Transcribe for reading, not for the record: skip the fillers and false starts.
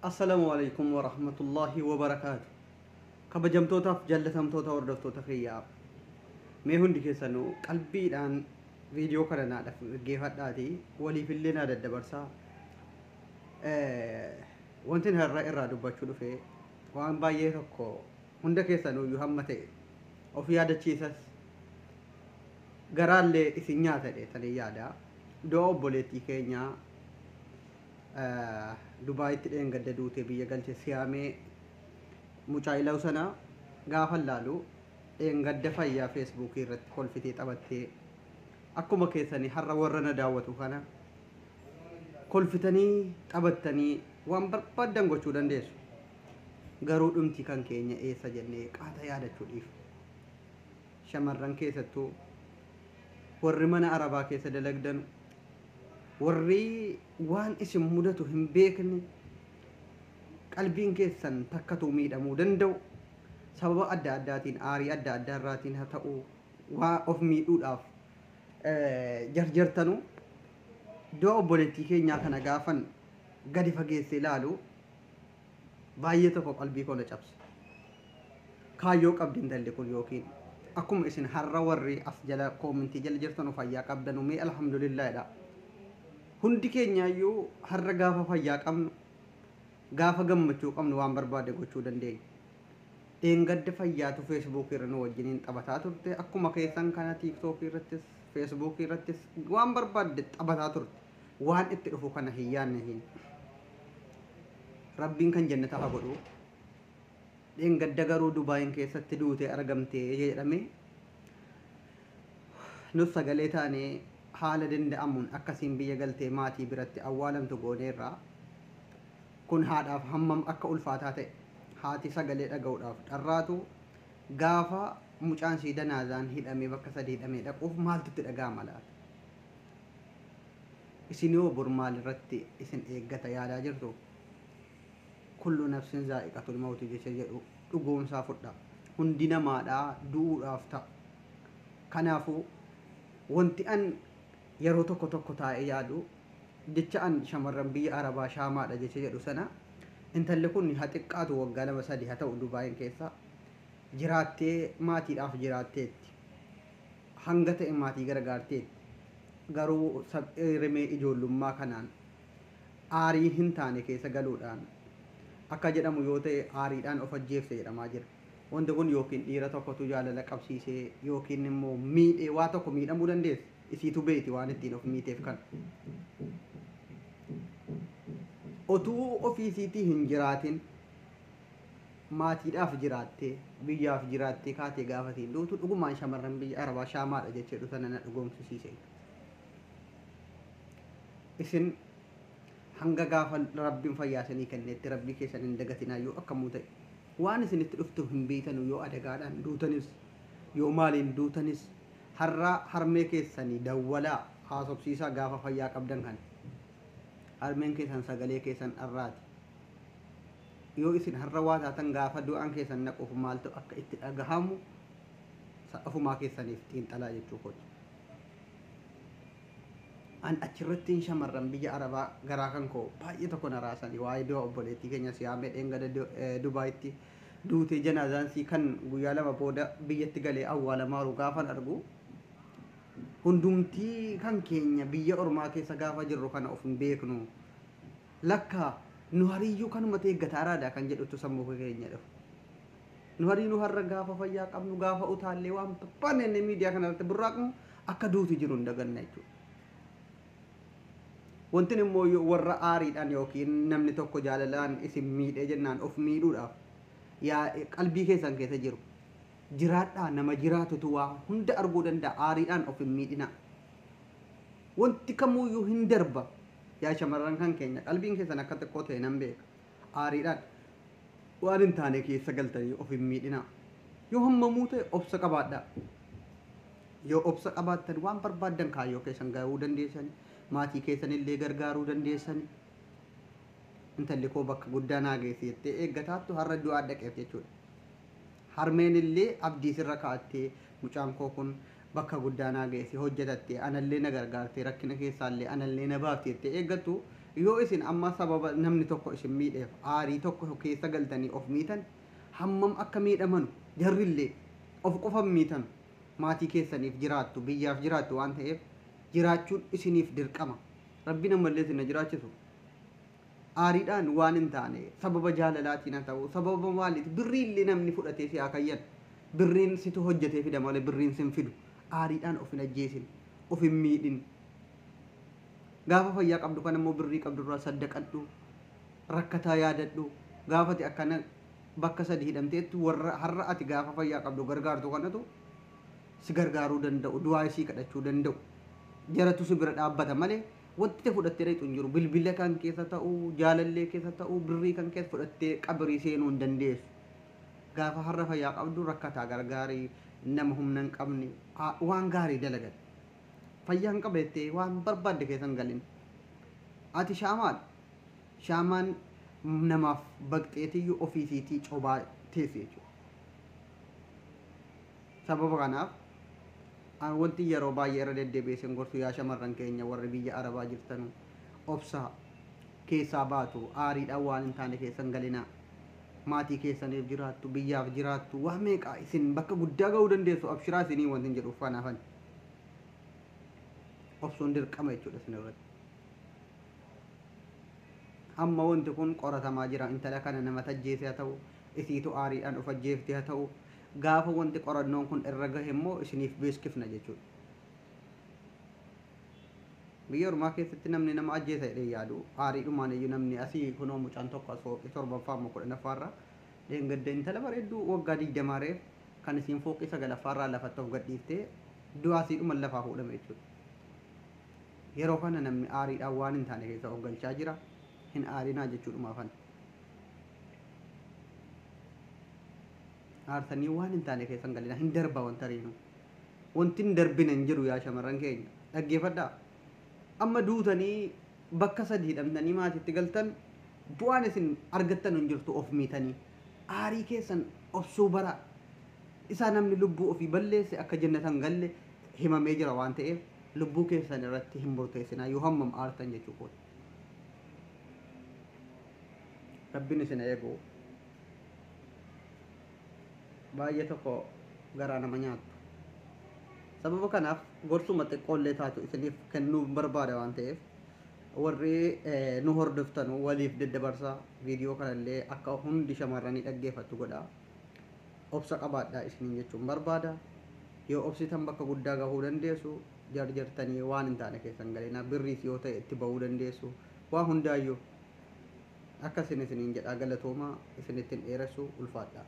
Assalaamu alaikum warahmatullaahi wabarakaatu. Kabajamtootaaf jallatamtoota hordoftoota kiyyaa. Mee hundi keessanuu qalbiidhaan viidiyoo kana naa dhaggeeffadhaatii waliifillee naa daddabarsaa. Wanti har'a irraa dubbachuu dhufe waan baay'ee tokko hunda keessanuyyuu hamma ta'e of yaadachiisas garaallee isin nyaata jedheetanii yaada. Du'a obboleettii keenyaa Dubaayitti dheengadda duutee biyya galche siyaamee mucaa ilawu sana gaafa laalu dheengadda fayyaa feesbuukii irratti kolfitee taphattee akkuma keessanii har'a warra na daawwatu kana kolfitanii taphattanii waan barbaaddan gochuu dandeessu. Garuu dhumti kan keenya eessa jennee qaata yaadachuu dhiifna. Shamarran keessattuu warri mana arabaa keessa dalagdan warri waan isin mudatu hin beekne qalbiin keessan takkatuu miidhamuu danda'u sababa adda addaatiin aarii adda addaa irraatiin haa ta'u waa of miidhuudhaaf jarjartanu du'a obboleettii keenyaa kana gaafan gadi fageessee ilaalu baay'ee tokko qalbii koo na cabse. Kaayyoo qabdi intalli kun yookiin akkuma isin har'a warri as jala koomintii jala jirtanu fayyaa qabdanu mee alhamdulillaahidha. Hundi keenyaayyuu har'a gaafa fayyaa qabnu gaafa gammachuu qabnu waan barbaade gochuu dandeenya. Dheengadda fayyaatu feesbuukii irra nu wajjiniin taphataa turte akkuma keessan kana tiiktookii irrattis feesbuukii irrattis waan barbaadde taphataa turte waan itti dhufu kana hin yaadne hin. Rabbiin kan jannata haa godhu. Dheengadda garuu Dubaayin keessatti duutee argamte jedhame nus sagalee taanee haala danda'amuun akkasiin biyya galtee maatii biratti awwaalamtu gooneerra. Kun haadhaaf hammam akka ulfaataa ta'e haati sagalee dhaga'uudhaaf dharraatu gaafa mucaan sii danaazaan hidhamee bakka sadii hidhamee dhaquuf maaltu itti dhaga'ama laata? Isin yoo bor maal irratti isin eeggata yaadaa jirtu? Kullu nafsin zaa'iqatul mawti jecha jedhu dhugoomsaa fudha. Hundi namaadhaa du'uudhaaf ta'a. Kanaafuu wanti an yeroo tokko tokko taa'ee yaadu jecha an shamarran biyya arabaa shaamaadha jecha jedhu sana intalli kun haa xiqqaatu waggaa 2-3 haa ta'u Dubaayin keessa jiraattee maatiidhaaf jiraatteetti. Hanga ta'e maatii gargaarteetti. Garuu rimee ijoollummaa kanaan aarii hin taane keessa galuudhaan akka jedhamu yoo ta'e aariidhaan of ajjeefte jedhamaa jira. Wanti kun yookiin dhiira tokkotu jaalala qabsiisee yookiin immoo miidhee waa tokko miidhamuu dandeessi. Isiitu beekti waan ittiin of miiteef kana. Otuu ofiisiitii hin jiraatin maatiidhaaf jiraattee biyyaaf jiraattee kaatee gaafatiin duutu dhugumaan shamarran biyya arabaa shaamaadha jecha sana na dhugoomsisiise. Isin hanga gaafa rabbiin fayyaa isinii kennetti rabbii keessan hin dagatinaa yoo akkamuu ta'e waan isinitti dhuftu hin beektanu yoo adagaadhaan duutanis yoo maaliin duutanis har'a harmee keessanii dawwalaa haasofsiisaa gaafa fayyaa qabdan kana harmeen keessan sagalee keessan dharraati. Yoo isin har'a waa taatan gaafa du'aan keessan naquuf maaltu akka itti dhagahamu ofumaa keessaniif xiinxalaa jechuu kooti. An achirrattiin shamarran biyya arabaa garaa kan koo baay'ee tokko na raasanii waa'ee du'a obboleettii keenya siyaamee dheengada Dubaayitti duutee janaazaansii kan guyyaa 2 booda biyyatti galee awwaalamaaru gaafan argu hundumtii kan keenya biyya ormaa keessa gaafa jirru kana of hin beeknu. Lakka nu hariyyuu kanuma eeggataa araada kan jedhutu sammuu keenya dhufu. Nu hariinuu har'a gaafa fayyaa qabnu gaafa utaallee waan barbaanne miidiyaa kanarratti burraaqnu akka duuti jiru hin daganna jechuudha. Wanti immoo warra aariidhaan yookiin namni tokko jaalalaan isin miidhee jennaan of miidhuudhaaf yaa qalbii keessan keessa jiru. Jiraadhaa nama jiraatutu waa hunda arguu danda'a aariidhaan of hin miidhina. Wanti kamuyyuu hin darba. Yaa shamarran kan keenya qalbiin keessan akka xiqqoo ta'e nan beeka. Aariidhaan waan hin taane keessa galtanii of hin miidhina. Yoo hammamuu ta'e obsa qabaadhaa. Yoo obsa qabaattan waan barbaaddan kaayyoo keessan gahuu dandeessan maatii keessan illee gargaaruu dandeessan. Intalli koo bakka guddaa naa geessi jettee eeggataattu har'a du'aa dhaqeef jechuudha. Harmeen illee abdii sirra kaa'attee mucaan koo kun bakka guddaa naa geessi hojjetattee anallee na gargaartee rakkina keessaallee anallee na baafti jettee eeggattu Yoo isin amma sababa namni tokko isin miidheef aarii tokko keessa galtanii of miitan, hammam akka miidhamanu jarrillee of qofa miitan. Maatii keessaniif jiraattu, biyyaaf jiraattu waan ta'eef jiraachuun isiniif dirqama. Rabbiin ammallee isin na jiraachisu. Aariidhaan waan hin taane, sababa jaalalaatiin haa ta'u, sababa maaliiti, birrii illee namni fudhatee si haa kayyan, birriin situ hojjetee fida malee birriin sin fidu. Aariidhaan of hin ajjeesin, of hin miidhin. Gaafa fayyaa qabdu kan immoo birrii qabdu irraa saddaqadhu, rakkataa yaadadhu. Gaafati akkana bakka sadi hidhamteettu, warra har'a ati gaafa fayyaa qabdu gargaartu kanatu si gargaaruu danda'u, du'aa isii kadhachuu danda'u. Jaratu si bira dhaabbata malee wanti fudhattee dhaqxu hin jiru. Bilbila kan keessa ta'u, jaalallee keessa ta'u, birrii kan keessa fudhattee qabrii seenuu hin dandeessu. Gaafa har'a fayyaa qabdu rakkataa gargaarii, nama humna hin qabne waan gaarii dalagan. Fayyaa hin qabeettee waan barbaadde keessa hin galin. Ati shaamaadha. Shaamaan namaaf baqxeetiyyuu ofiisiitii cobaa teessi jechuudha. Sababa kanaaf wanti yeroo baay'ee irra deddeebi'ee isin gorsu, yaa shamarran keenya warri biyya Arabaa jirtanu, obsaa, keessaa baatu, aariidhaan waan hin taane keessa hin galinaa. Maatii keessaniif jiraattu, biyyaaf jiraattu, waa meeqa isin bakka guddaa ga'uu dandeessu, abshiraa isinii wanti hin jedhuuf kanaafan. Obsuun dirqama jechuudha isin irratti. Amma wanti kun qoratamaa jira. Intala kana nama tajjeese haa ta'u, isiitu aariidhaan of ajjeefte haa ta'u, gaafa wanti qorannoon kun irra gahe immoo isiniif beeskifna jechuudha. Biyya ormaa keessatti namni nama ajjeesa jedhee yaadu aariidhumaan iyyuu namni asii kunoo mucaan tokko as fooqii torbaffaa immoo kudhanaffaarra dheengadda intala bareedduu waggaa 20 reef kan isiin fooqii sagalaffaarraa lafatti of gadhiiftee du'aasiidhuma lafaa fuudhame jechuudha. Yeroo kana namni aariidhaan waan hin taane keessa of galchaa jira. Hin aarinaa jechuudhumaafan. Aarsanii waan hin taane keessa hin galina, hin darba wanta riinu. Wanti hin darbine hin jiru, yaa shamarran keenya. Dhaggeeffadhaa. Amma duutanii bakka sadi hidhamtanii maatiitti galtan, bu'aan isin argattan hin jirtu of miitanii. Aarii keessan obsuu bara. Isaa namni lubbuu ofii balleesse akka jannatan galle himamee jira waan ta'eef, lubbuu keessan irratti hin murteessinaa yoo hammam aartan jechuu kooti. Rabbiin isin eegu. Baay'ee tokko garaa nama nyaattu. Sababa kanaaf gorsuma xiqqoollee taatu isiniif kennuu barbaada waan ta'eef, warri nu hordoftan waliif daddabarsaa, viidiyoo kanallee akka hundi shamarranii dhaggeeffattu godhaa. Obsa qabaadhaa isiniin jechuun barbaada. Yoo obsitan bakka guddaa gahuu dandeessu. Jarjartanii waan hin taane keessan galinaa, birriis yoo ta'e itti bahuu dandeessu. Waa hundaayyuu akka isin isiniin jedhaa, galatoomaa, isinittiin dheeressu, ulfaadhaa.